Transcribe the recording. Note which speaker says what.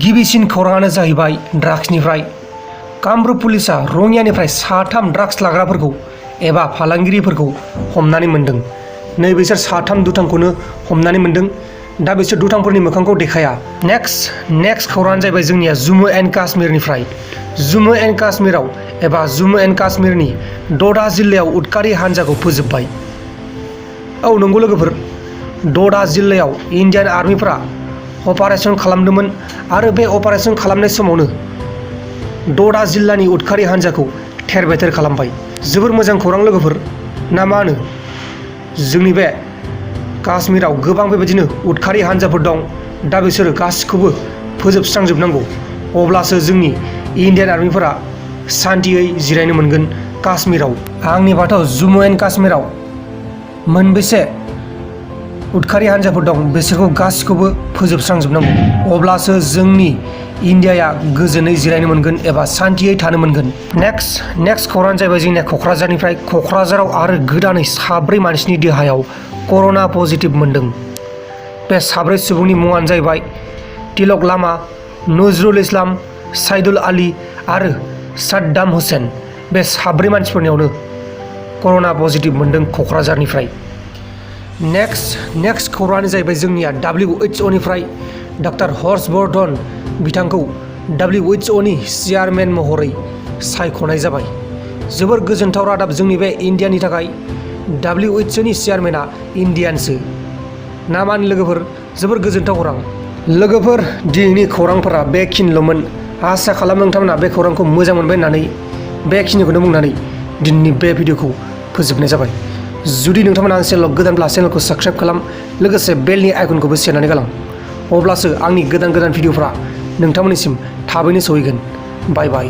Speaker 1: गिबिसिन खौराङानो जाहैबाय ड्राग्सनिफ्राय। कामरुप पुलिसा रङियानिफ्राय 3 ड्राग्स लाग्राफोरखौ एबा फालांगिरिफोरखौ हमनानै मोन्दों। नै बिसोर 3 दुथांखौनो हमनानै मोन्दों। दा बिसोर दुथांफोरनि मोखांखौ देखाया। नेक्स्ट खौराङानो जाहैबाय जोंनिया जम्मु एन्ड काश्मीरनिफ्राय। जम्मु एन्ड काश्मीराव एबा जम्मु एन्ड काश्मीरनि ड'डा जिल्लायाव उदखारि हान्जाखौ फोजोबबाय। औ नंगौ लोगोफोर, ड'डा जिल्लायाव इन्डियान आर्मिफोरा अपारेशन खालामदोंमोन आरो बे अपारेशन खालामनाय समावनो ड'डा जिल्लानि उदखारि हान्जाखौ थेर बेथेर खालामबाय। जोबोर मोजां खौरां लोगोफोर, ना मा होनो? जोंनि बे काश्मीराव गोबां बेबायदिनो उदखारि हान्जाफोर दं। दा बिसोरो गासिखौबो फोजोबस्रांजोबनांगौ, अब्लासो जोंनि इन्डियान आर्मिफोरा सान्थियै जिरायनो मोनगोन काश्मीराव। आंनिबाथ' जम्मु एन्ड काश्मीराव मोनबेसे उदखारि हान्जाफोर दं बिसोरखौ गासिखौबो फोजोबस्रांजोबनांगौ, अब्लासो जोंनि इन्डियाया गोजोनै जिरायनो मोनगोन एबा सान्थियै थानो मोनगोन। नेक्स्ट खौराङानो जाहैबाय जोंनिया क'क्राझारनिफ्राय। क'क्राझाराव आरो गोदानै 4 मानसिनि देहायाव कर'ना पजिटिभ मोन्दों। बे 4 सुबुंनि मुङानो जाहैबाय तिलक लामा, नजरुल इस्लाम, साइदुल आली आरो साद्दाम हुसैन। बे 4 मानसिफोरनियावनो कर'ना पजिटिभ मोन्दों क'क्राझारनिफ्राय। नेक्स्ट खौराङानो जाहैबाय जोंनिया WHO निफ्राय डक्टर हर्षवर्धन बिथांखौ WHO नि चेयारमेन महरै सायख'नाय जाबाय। जोबोर गोजोनथाव रादाब जोंनि बे इन्डियानि थाखाय। WHO नि चेयारमेना इन्डियानसो, ना मा होनो लोगोफोर? जोबोर गोजोनथाव खौरां। लोगोफोर, दिनैनि खौरांफोरा बेखिनिल'मोन। आसा खालामो नोंथांमोना बे खौरांखौ मोजां मोनबाय होननानै बेखिनिखौनो बुंनानै दिनैनि बे भिडिअखौ फोजोबनाय जाबाय। जुदि नोंथांमोना आंनि चेनेलाव गोदानब्ला चेनेलखौ साबस्क्राइब खालाम, लोगोसे बेलनि आइकनखौबो सेरनानै गालां, अब्लासो आंनि गोदान भिडिअफ्रा नोंथांमोननिसिम थाबैनो सहैगोन। बाय बाय।